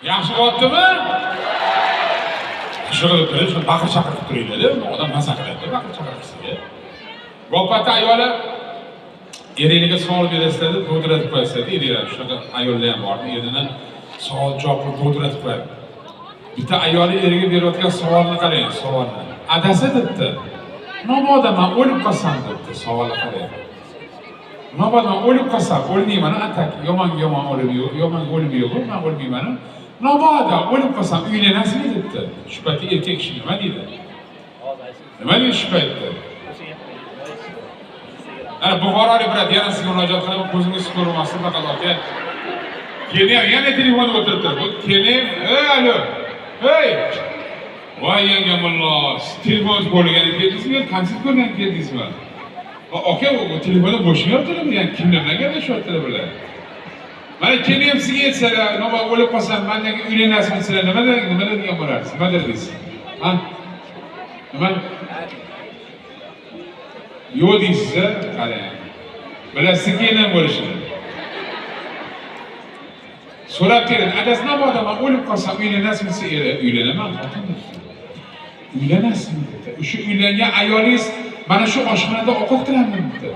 Yaxshi bo'lyaptimi? Shu qilib turib, shuni baqir chaqir qilib turinglar-da, odam maza qiladi, baqir chaqir qilsa. Gopatda ayoli eringlarga savol berasizlar deb do'diratib qo'yasizlar, eringlar shunaqa ayollar ham bor, erini savol javob qilib do'diratib qo'yadi. Bitta ayoli eriga berayotgan savolni qarang, savolni. Adasi debdi. Mabodo man o'lib qolsam debdi, savolni qarang. Mabodo man o'lib qolsam, o'lmayman, atak, yomon yomon o'lim yo'q, yomon o'lim yo'q, man o'lmayman. Mabodo o'lib qolsam uylanasizmi debdi. Shu paytda erkak kishi nima deydi? Nima deydi shu paytda? Ana Buxorolik брат, yana sizga murojaat qilaman, ko'zingiz ko'rmasin faqat aka. Keling, yana telefonda o'tiribdi. Bu keling, ey alo. Hey! Voy yangamullo, siz telefon ko'rgani keldingizmi yo konsert ko'rgani keldingizmi? Aka, u telefonda bo'shmayaptilar, ya'ni kimlar bilan gaplashyaptilar bular? Mana keling sizga aytsalar, nima o'lib qolsam, mandan uylanasizmi desalar, nima nima degan bo'larsiz? Nima dedingiz? Ha? Nima? Yo'q deysiz, a? Qarang. Bilasiz kelin bo'lishini. So'rab kelin, adasi mabodo man o'lib qolsam uylanasizmi desa, eri uylanaman, xotin debdi. Uylanasizmi debdi. O'sha uylangan ayolingiz mana shu oshxonada ovqat qiladimi debdi.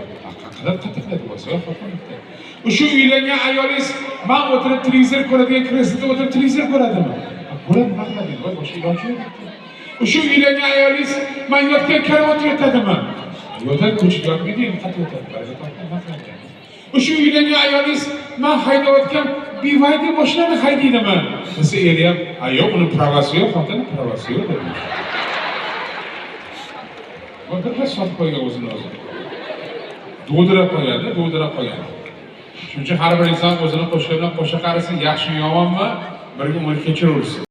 Qilib qatiqladi bo'lsa, xotin debdi. O'sha uylangan ayolingiz man o'tirib televizor ko'radigan kresloda o'tirib televizor ko'radimi? Ko'radi, nima qiladi? Voy, boshqa iloji yo'q debdi. O'sha uylangan ayolingiz man yotgan karavotga yotadimi? Yotadi, ko'chada yotmaydi, endi qayerda yotadi? Baraka topgan, nima qiladi? O'sha uylangan ayolingiz man haydayotgan BYD mashinani haydaydimi? Desa eri ham, "Ha yo'q, uni права si yo'q, xotin права si yo'q" dedi. Va bir xil sotib qo'ygan o'zini o'zi. Do'dirab qo'yadi, do'dirab qo'yadi. Shuning uchun har bir inson o'zini qo'shig'i bilan qo'sha qarisin, yaxshimi yomonmi, birga umr kechiraversin.